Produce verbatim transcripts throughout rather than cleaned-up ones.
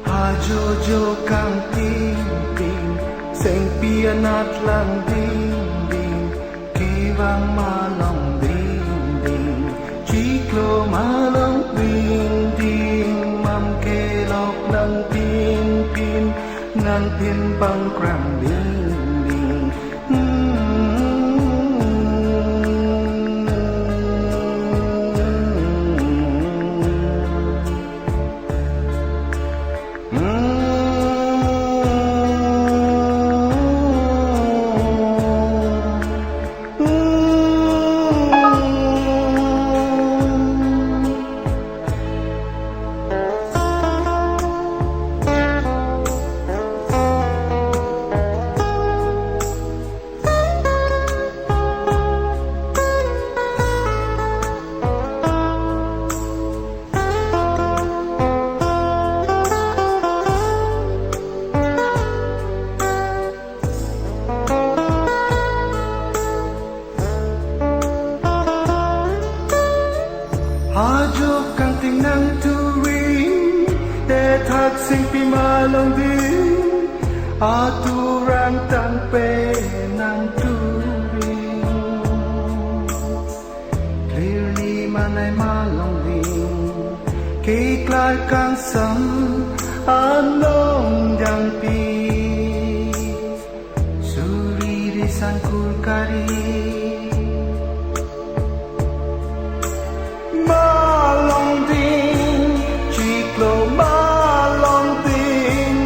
Ajojo kangting ting, sengpi anat lang ding ding, kevang malong ding ding, chiklo malong ding ding, mam kelok nangpin pin, nangpin pangkrang ding ding. Ajo kangting nangturing, te thak singpi malong ding, aturang tangpe nangturing. Clearly manai malong ding, keklar kangsam anong jangpi. Suri risang kulkari. Malong ding, chiklo malong ding.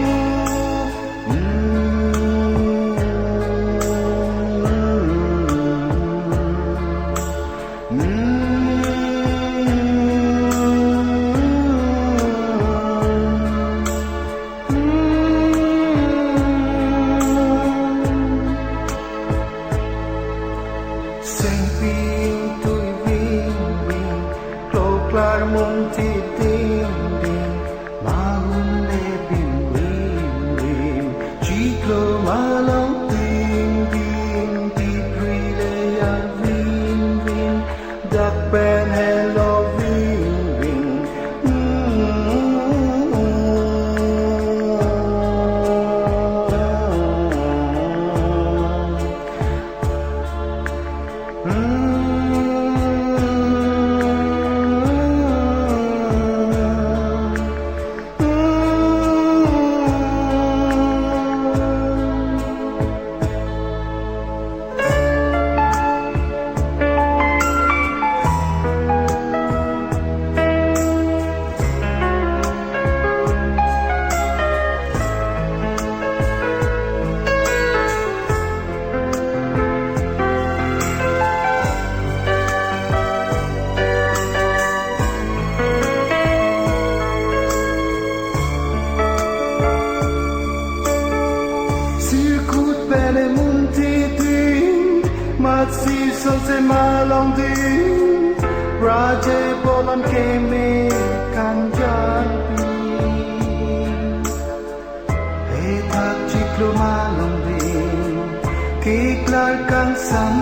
Sengpin tui ving ving, kloklar mung ti ding ding, mahun le bim bim bim, chiklo malong ding ding, tipri le yar ving ving, dak pen helo ving ving. Sirkut pele munti ding, mat si sose malong ding, raje bolon keme kanjang pi. Ethak chiklo malong ding, keklar kangsam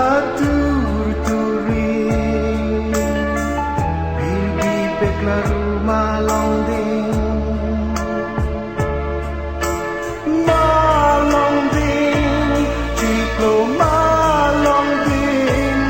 atur turi. Pilgi peklaru malong ding. Malong ding, chiklo malong ding.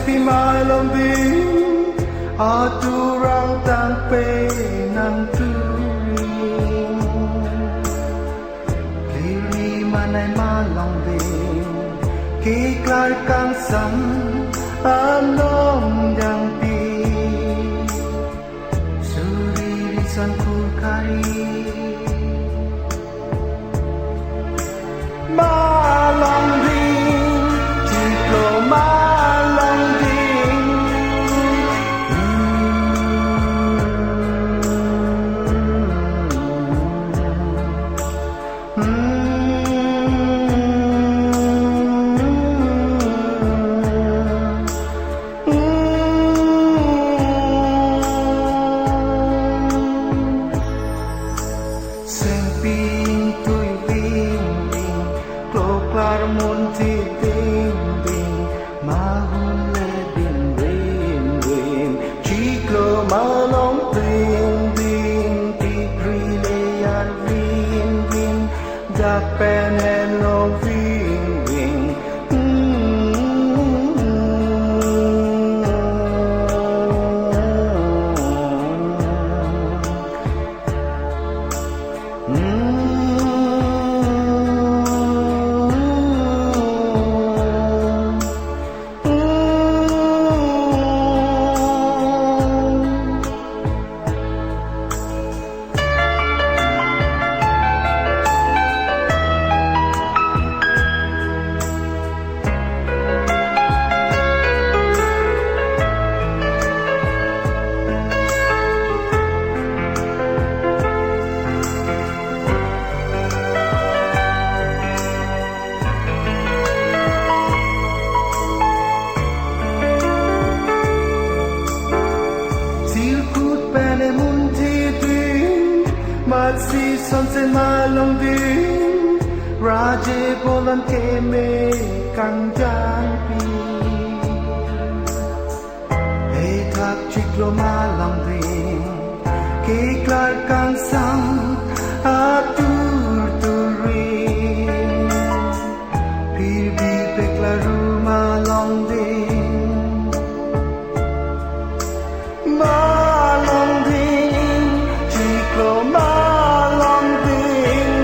Pi malongding, aturang tangpe nangturing. Liri manai malongding, keklar kangsam anong jangpi. Suri ri san kurkari. Malongding, chiklo malongding. Sengping tui bing bing, kloklar munthi ding ding, mahun le bin rin rin, chiklo malongding ding, tipri le yan vin vin, dak pen helo ving ving. Sirkut pen emun thiding, matsi sonsen malongding, raje bolan keme kangjangpi. Hei thak chiklo malongding, keklar kangsam atur turi. Phir bi peklar ru malongding. Malongding, chiklo malongding.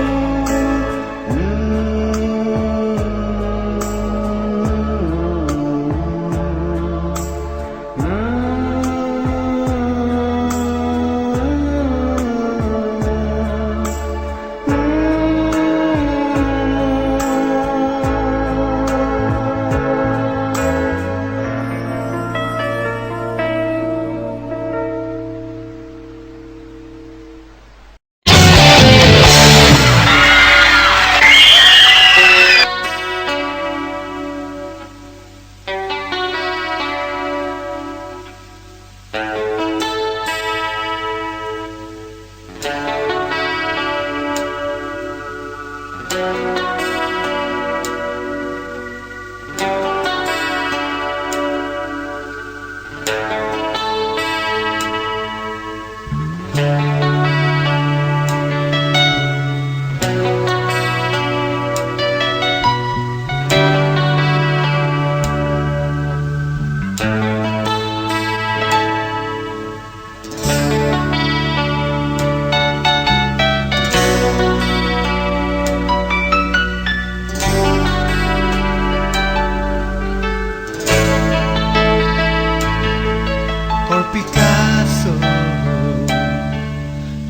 Korpi kaso,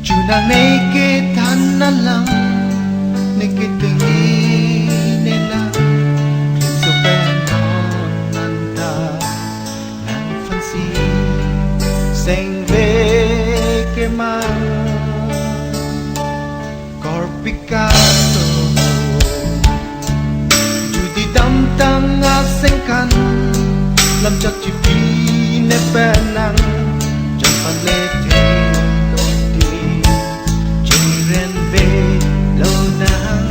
chunang neke than alam, neke tengi nelang, klimso pen non nanta, nang fansi sengve kemang. Korpi kaso, judi damtang asengkan, lamchak chipi ne penang, japan le the loti, chiren ve lonang,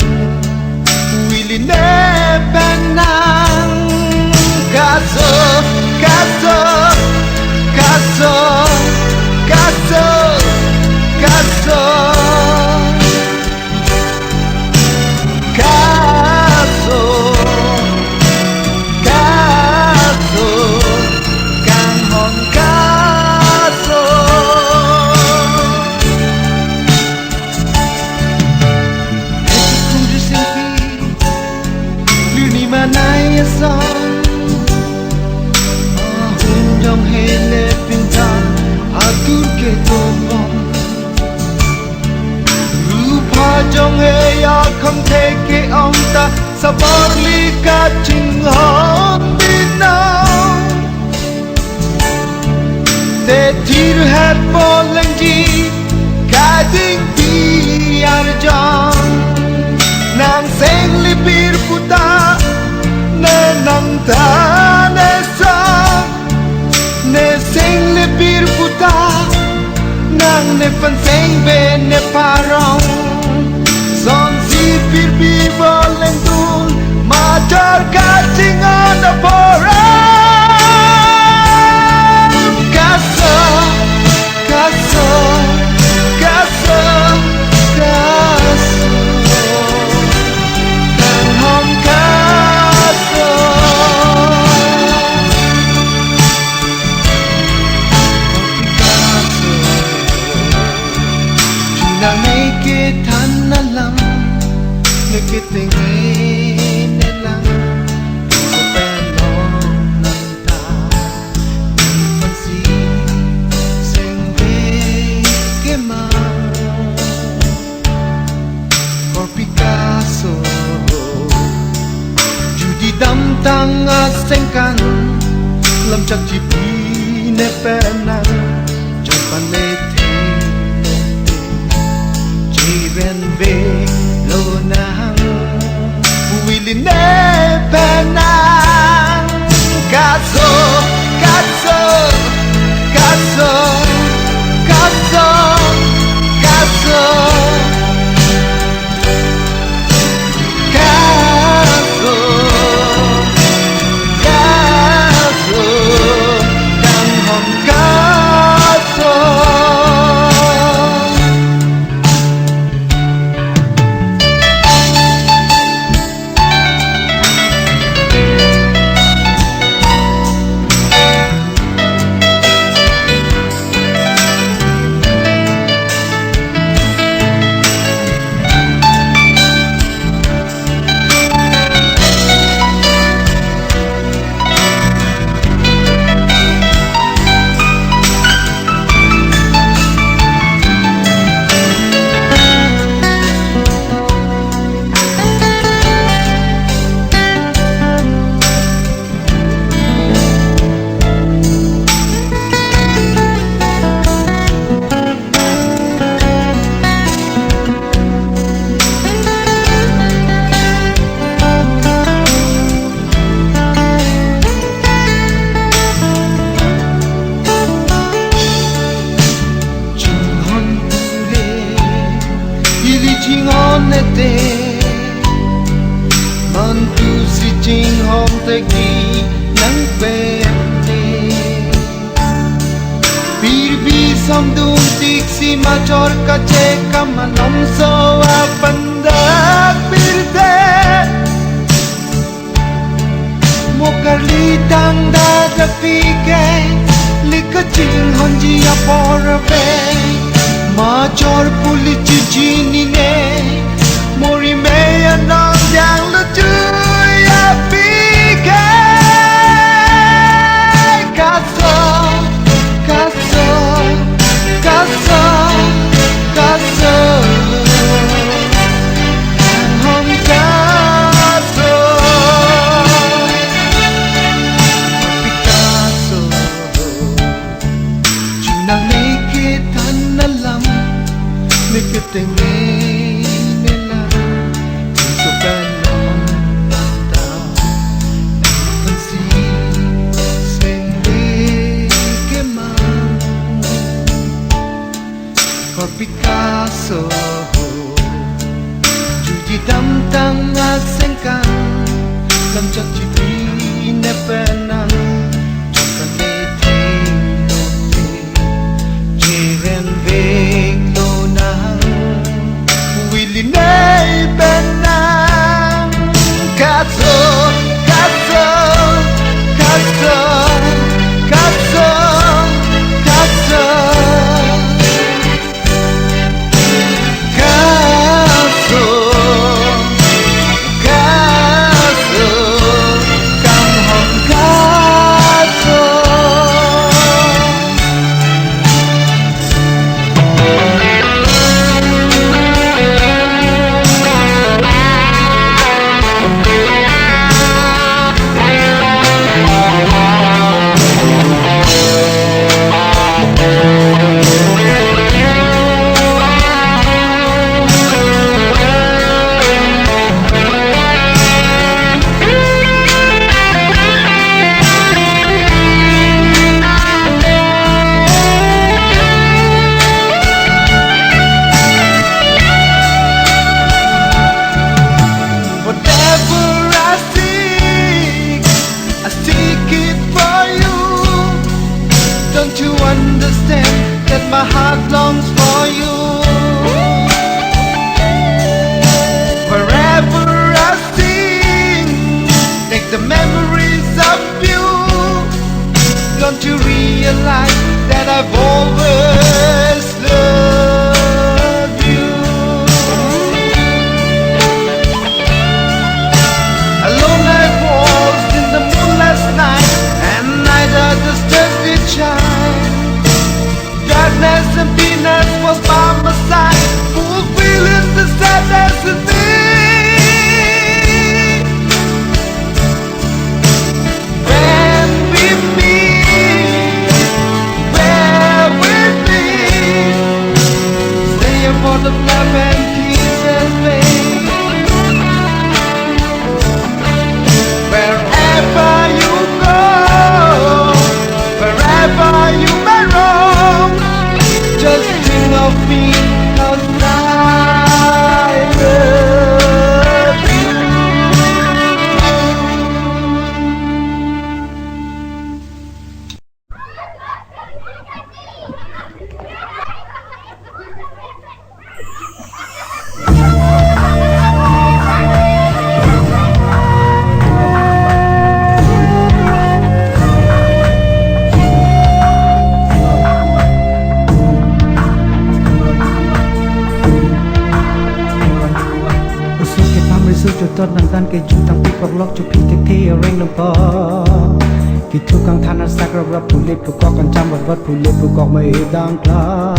wili ne penang. Kaso, kaso, kaso, kaso, kaso. Kaso, kaso, Jong he akham theke ong ta sabarli kachinghon binong. Te thir het polengji kading pi arjong. Nang seng lipir puta ne nang ta ne song. Ne seng lipir puta nang ne panseng be ne parong. Sonsi pirpi boleng dun major kachinghon aporam. Kaso, kaso, kaso, kaso. Kanghon kaso. Kaso. Chinang ne kethan alam, ne ketenge ne lang. Sopen non nang ta. Fansi seng be kemang. Korpi kaso, jodi damtang asengkan, lamchak chipi ne penang, jompan ne theng ne theng, chiren vek lonang, hui lin ne penang. Kaso, kaso, kaso, kaso, kaso. Kaso, kaso, kanghon kaso. Chinghon pule, ili chinghon nete, mantu si chinghon teki nang pente. Pirbi samdung tiksi major kachekam malomso apandak pirte. Mo karli tang dada pike, lika chinghonji apor ave. Major puli chichinine, mori me anong jang lucu ya pike. Kaso, kaso, kaso, kaso. Kanghon kaso. Pi kaso. Chinang ne kethan alam, ne ketenge ne lang. Sopen non nang ta, fansi seng be kemang. Korpi kaso, jodi damtang asengkan, lamchak chipi ne penang, jompan ne theng ne theng, chiren vek lonang, hui lin ne penang. Kaso, kaso, kaso, kaso, kaso. Kaso, kaso, kanghon kaso. Chutot nangdan ke jutang pi poklok, chuphi thekthe areng longpo. Kithu kangthan asak rap rap, pule pukok kancham vat vat, pule pukok ma-e dang kla.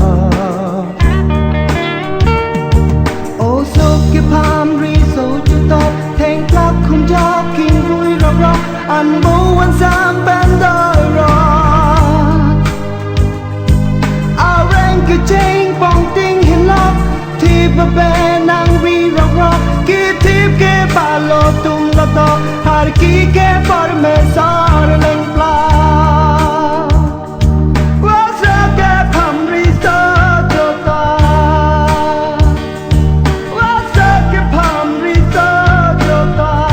O sop kepham riso chutot, thengplak khumjok kingvui rap rap, anbo ansam pen doi rap. Areng kecheng pongting henlok, thip abe nangri rap rap, kithip ke palo tum lato, harki ke parmesor lengpla. Wasa kepham riso chutot. Wasa kepham riso chutot.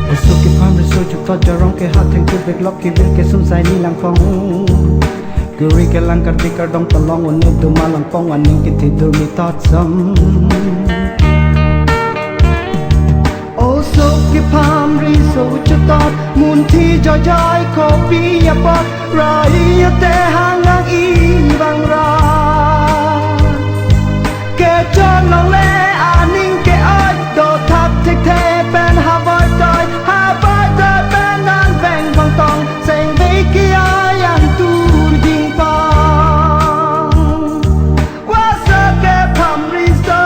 O sop kepham riso chutot, jarong ke ha thengtu beklok, kevir kesum sai ni langphong. Kuri kelang kardi kardom tolong, unit duma langpong, aning kithi durmi totsam. O sop kepham riso chutot, munthi joijoi kopi apot, rai ate hangang i bang ra. Kechon longle aning ke-oi, dothap thekthe pen havoi toi, havoi toi pen nang veng vang tong, seng vei ki-ai an tur ding pang. Wasa kepham riso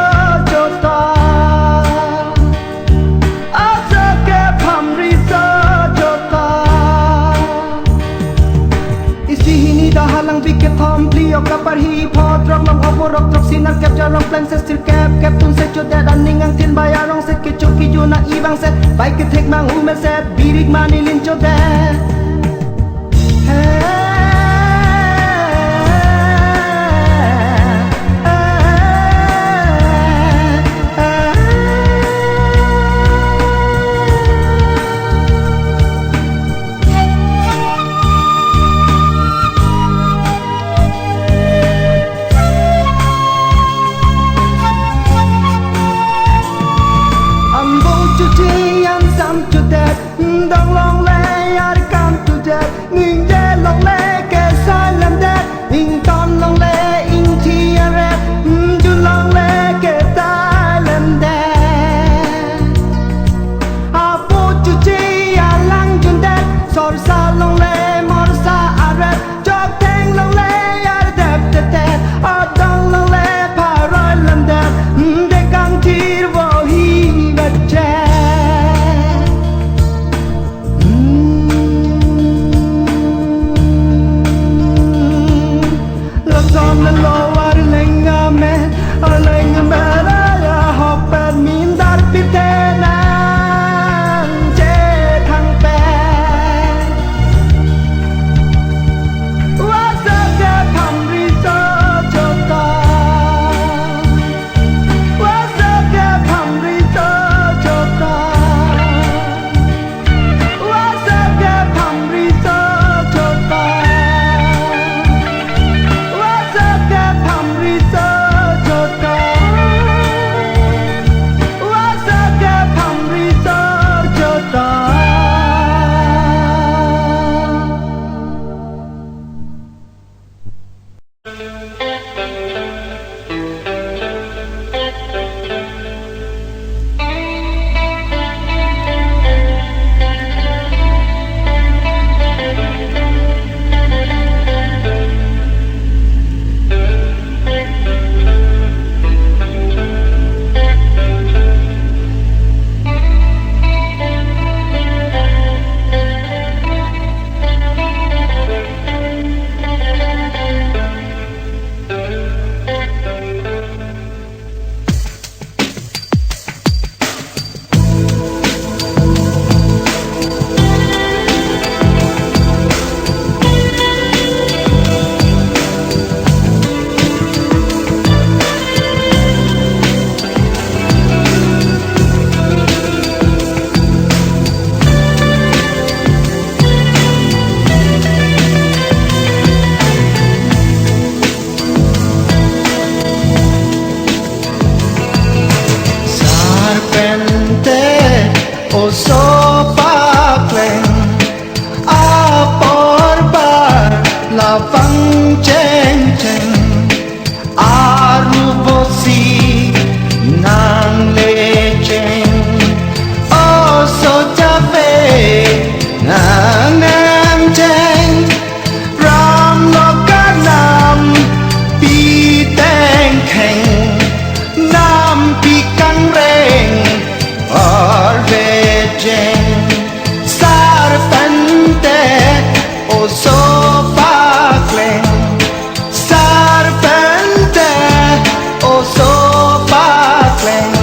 chutot. Asa kepham riso chutot. Isi hini da halang bi kethom, phli ok kaparhi pho, throk long oborok, throksi nerkep, jarong plengset, sirkep kep, tunset, chodet aning angthin bai arongset, kecho kiju nang-i bangset, bai kethek mang umeset, birik mani lin chodet. Anbo chuchi ansam chudet, dong longle arkam chudet, ningje long jeng. Sarpente oso pakleng. Sarpente oso pakleng.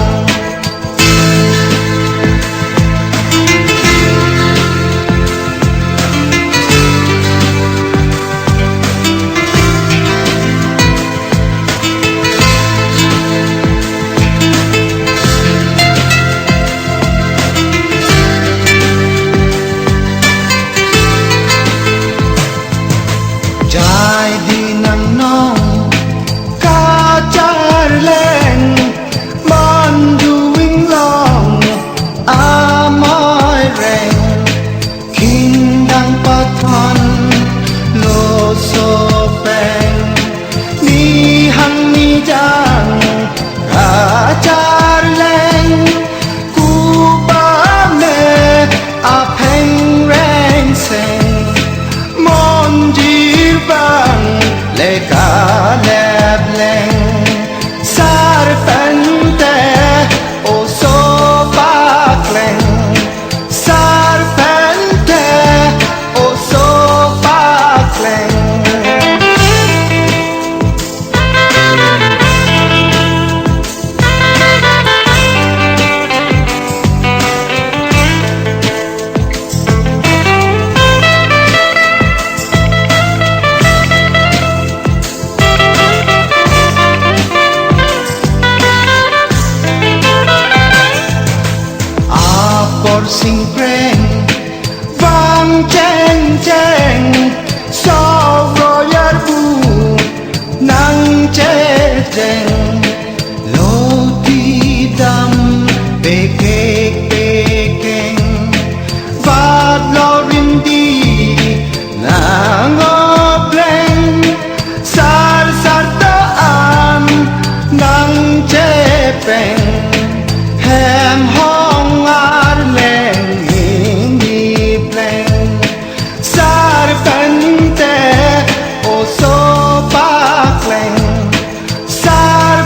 Jai di nang nong kacharleng, mandu inglong amoi reng, khingdang pathon lo sopeng, nihang nijang kacharleng, kupame apheng rengseng, monjir bang le kalepleng. Sarpente oso pakleng. Sarpente oso pakleng. Apor singpreng vang cheng cheng, sovro yarbu nang checheng, lo ti dam pekek pekeng, vat lo rindi nang opleng. Sar sar ta an nang chepeng, hem hong arleng hini pleng. Sarpente oso pakleng. Sar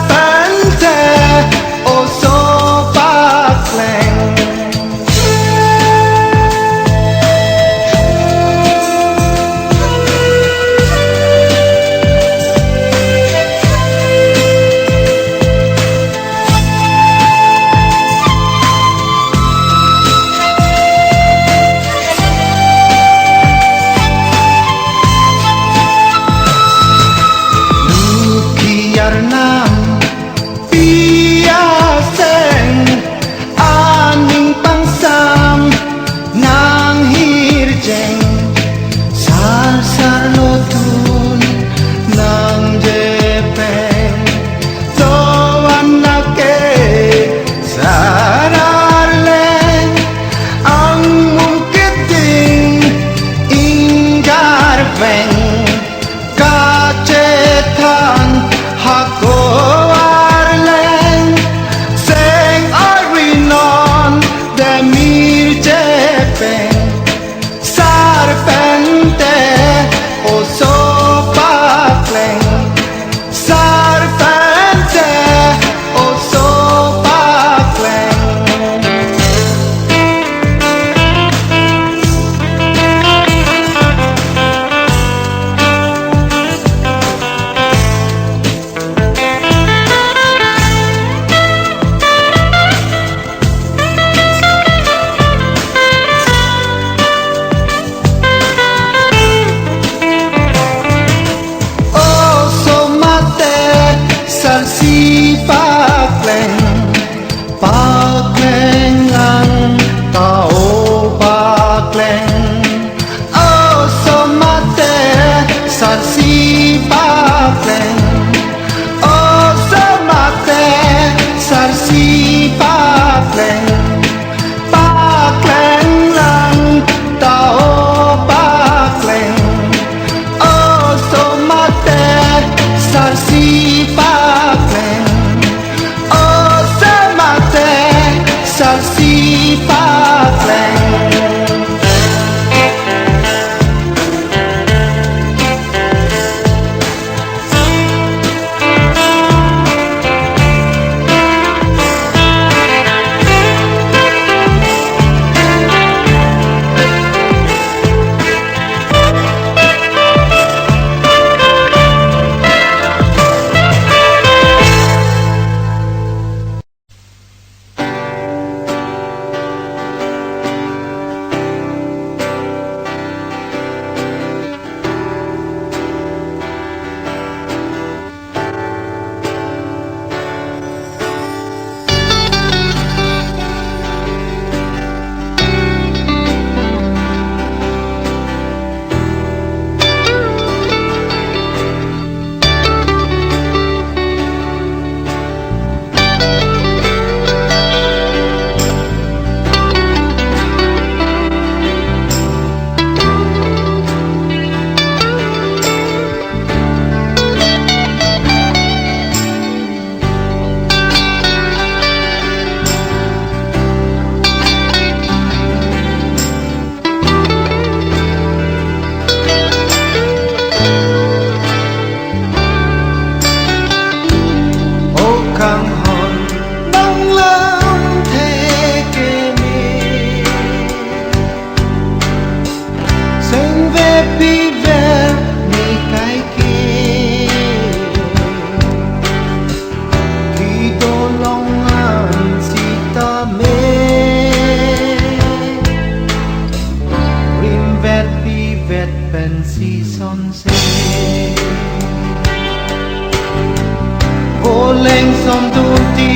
Tunti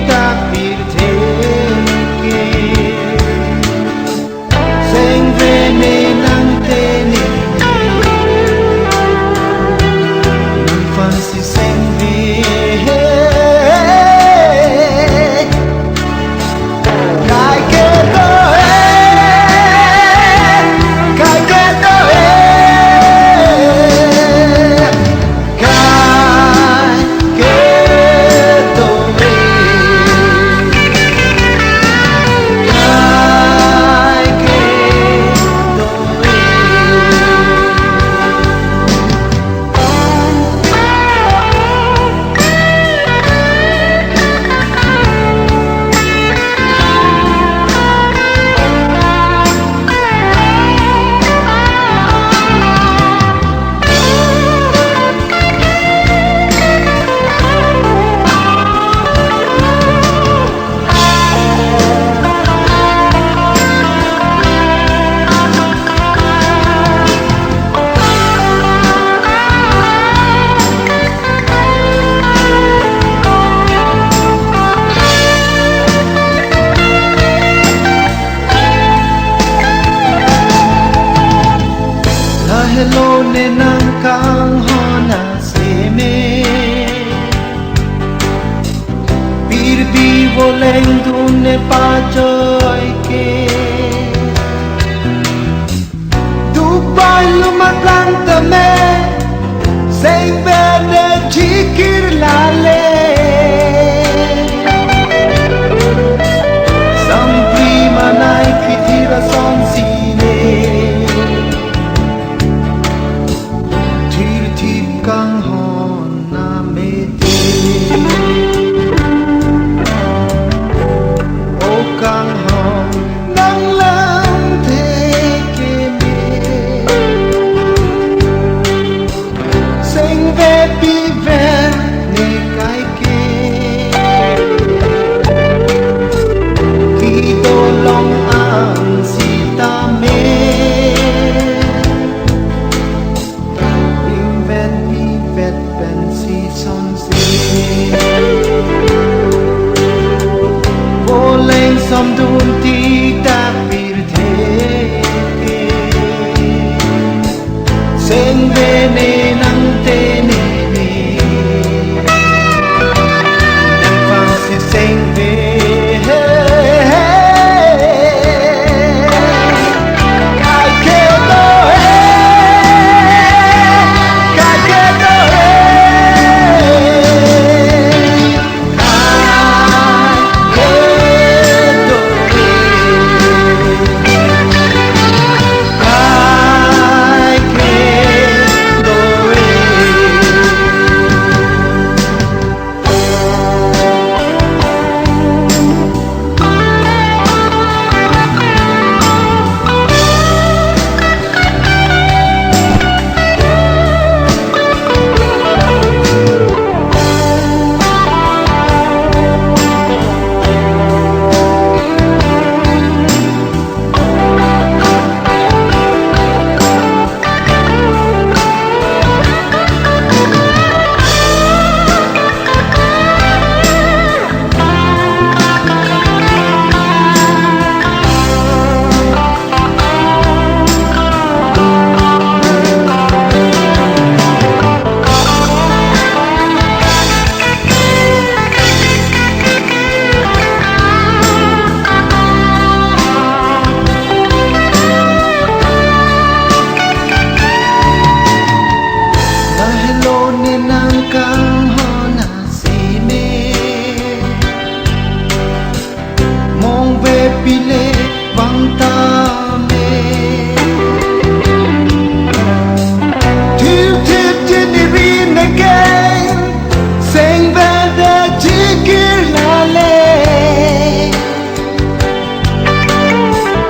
ta pirthe ke sengve ne nang teni, nangphan si sengve. Kaike do he, kaike do he, kaike do he, kaike do he. Lahelo ne nang kanghon aseme, pirbi voleng dun ne pajoi ke. Dubai lumat lang tame, sengve ne chikir lale. Sampri manai kithir asonsi ne, thirthip kanghon na mete. O kanghon nang lamthe keme, sengve piver ne kaike, kedolong an sitame. Ringven pivet pensi sonsi, voleng som dunti ta pirthe ke, sengve ne nang teni ne, nangphan si sengve. Kaike do he, kaike do he, kaike do he, kaike do he. Lahelo ne nang kanghon aseme, mongve pile bang tame. Thirthip chini ri ne ke, sengve ne chikir lale.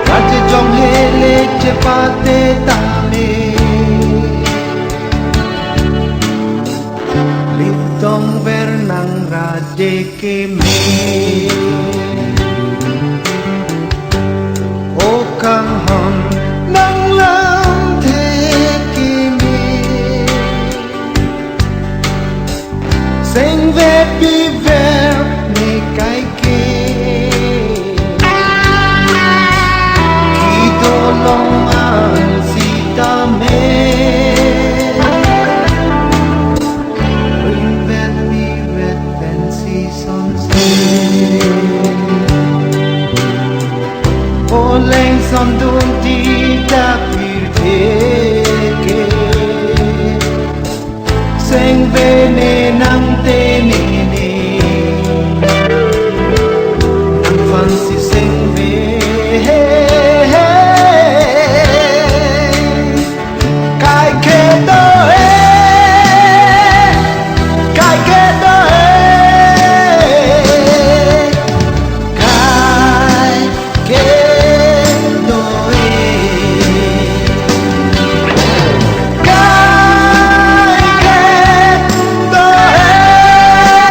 Raje jong hele chepate tame, ritong ver nang raje keme. O kanghon nang lamthe keme, sengve piver Long an sitame, ringvet bivet pensi sonsi, oleng sondun ti ta pirthe ke, sengve ne nang te ne ne, nang fansi sengve. Kai ke do e, kai ke do e, kai ke do e, kai ke do e.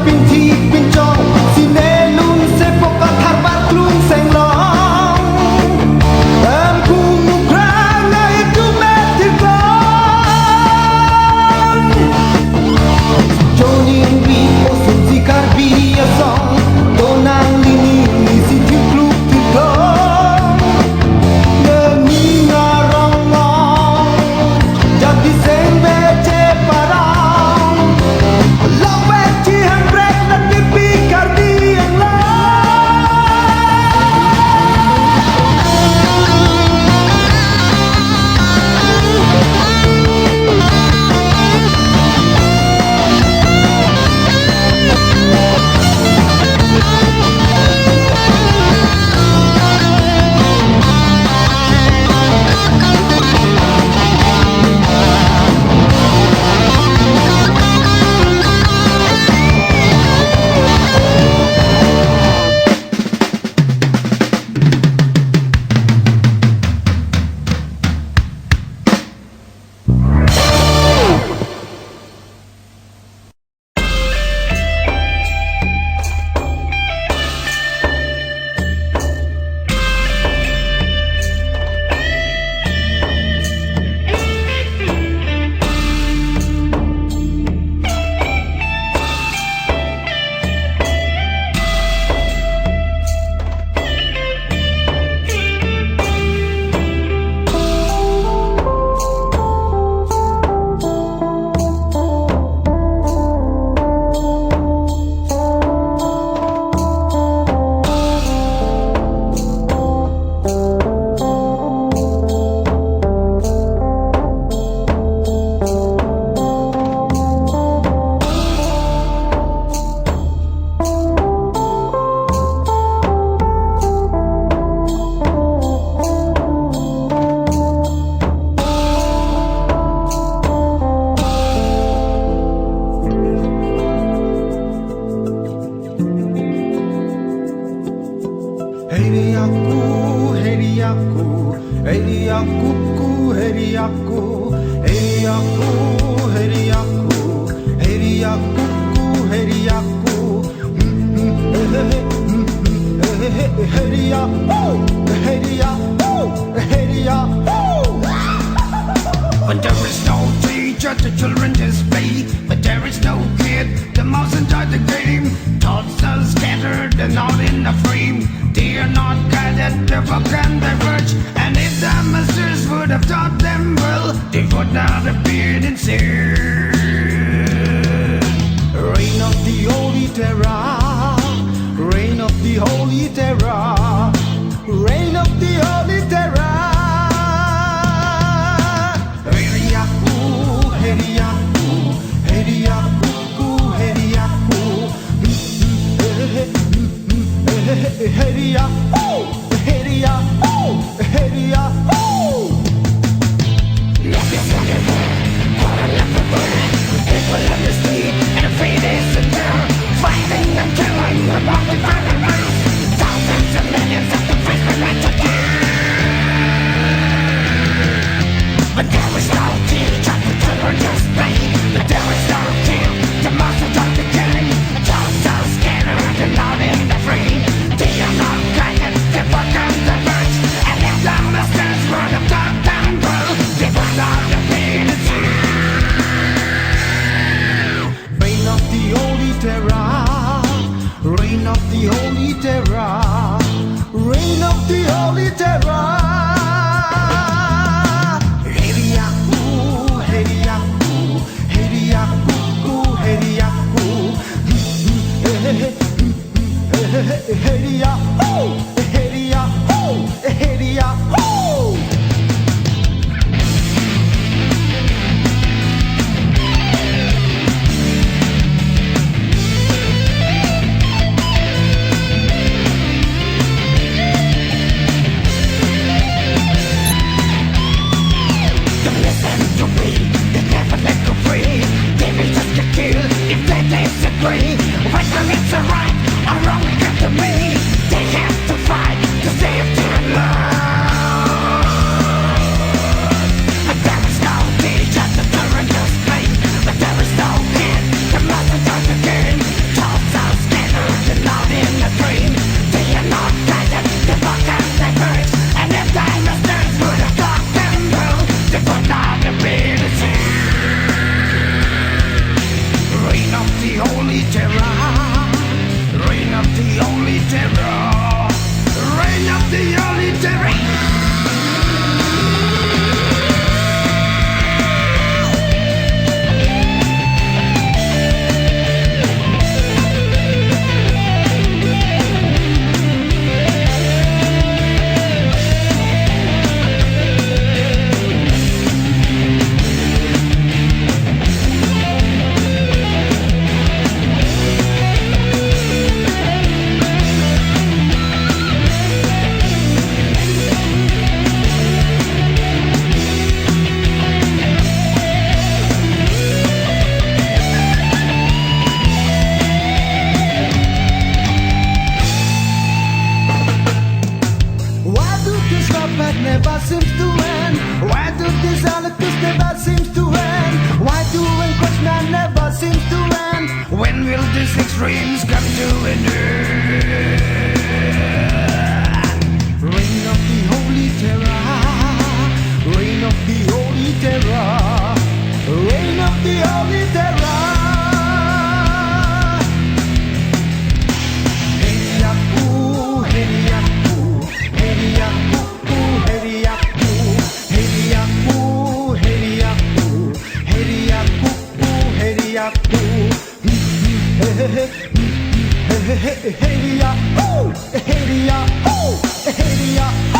Pinthi pinchong, sine lun sepo kathar bar klung senglong. Em kunu krang ai tu metir klong. Joning bi osun si Karbi asong, tonang lini si thingkluk thingklong. Neni ngarong long, jati seng beche parong. Long beche hang brek na tipi Karbi Anglong. Heri aku, heri aku, heri aku ku, heri aku, heri aku, heri aku, heri aku ku, heri aku. Heri aku, heri aku, heri aku. When there is no teacher, the children just play. But there is no kid, the mouse enjoy the game. Thoughts are scattered, they're not in a frame. They are not guided, their work can diverge. And if the masters would have taught them well, they would not have been insane. Reign of the Holy Terror, reign of the Holy Terror, reign of the Holy Terror. Heri aku, heri aku, heri aku ku, heri aku. Heri aku, heri aku, heri aku. Dreams come to an end. Reign of the Holy Terror. Reign of the Holy Terror. Reign of the Holy Terror. Heriaku, heriaku, heriaku, heriaku, heriaku, heriaku, heriaku, heriaku. Hey, hey, hey, hey, hey, hey, hey, yeah, oh, hey, yeah, oh, hey, yeah, oh.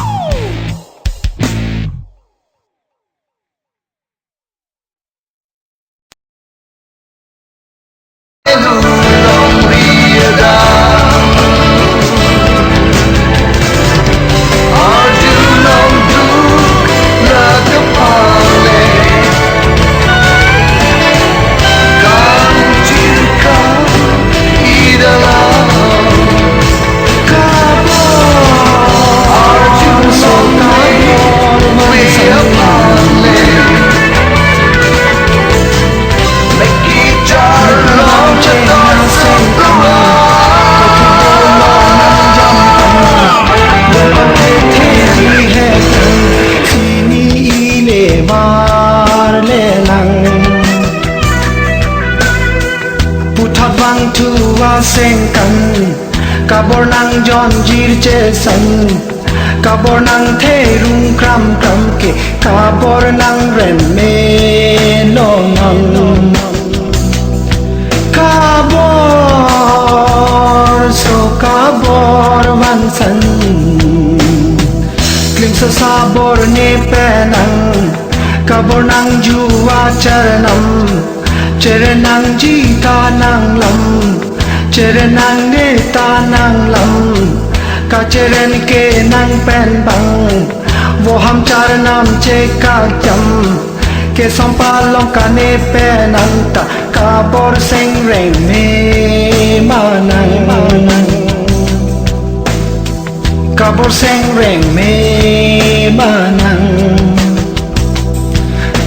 Puthot vangthu asengkan, kabor nangjonjir chesan, kabor nangthe rung kram kram ke, kabor nang remme lonang. Kabor so kabor vansan, klimsa sabor ne penang, kabor nangju acharnam, cheren nangji ta nanglam, cheren nangne ta nanglam, kacheren ke nang pen bang, voham charnam chekajam, kesong palong kane penang ta, kabor sengreng me manang. Kabor sengreng me manang.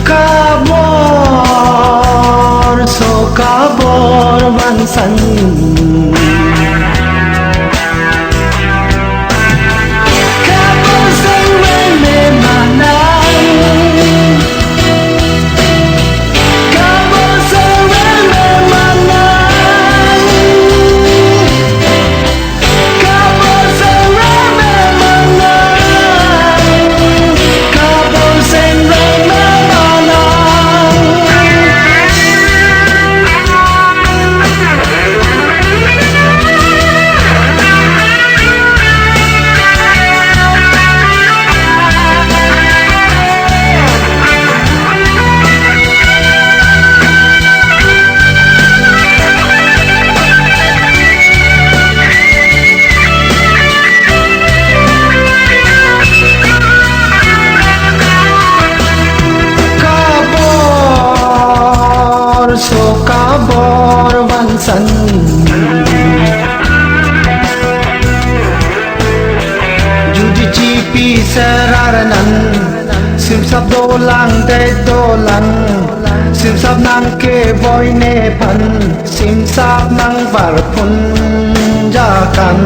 Kabor so kabor vansan. Kabor sengreng me manang. Kabor sengreng me manang. Kabor sengreng me manang. Kabor sengreng me manang. Kabor so kabor vansan. Judi chipi serarnan, simsap dolang te dolang, simsap nangkevoi nephan, simsap nangvarphun jakan.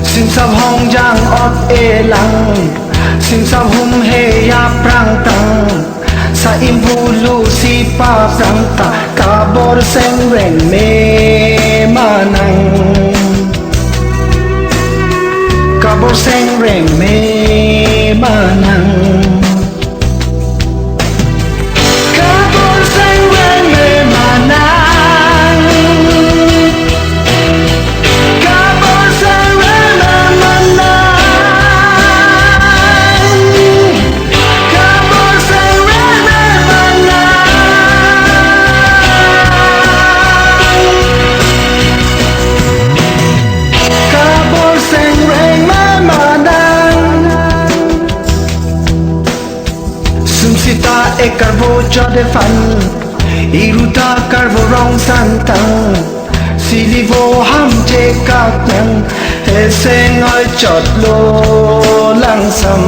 Simsap hongjang ot elang, simsap humhe aphrang tang, sa imbulu si paphrang ta, kabor sengreng me manang. Kabor sengreng me manang. Kabor sengreng me manang. Kabor sengreng me manang. Kabor sengreng me manang. Kabor sengreng me manang. Sumsita ekarvo chot aphan, iruta karvo rong santang, silivo ham chekak nang, eseng oi chotlo langsam.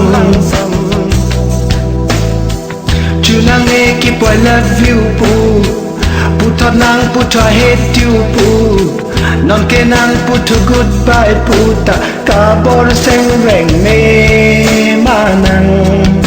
Chunang e kipoi love you pu, Puthot nangputhu ahet tu pu, nonke nangputhu goodbye pu ta, kabor seng reng me ma nang.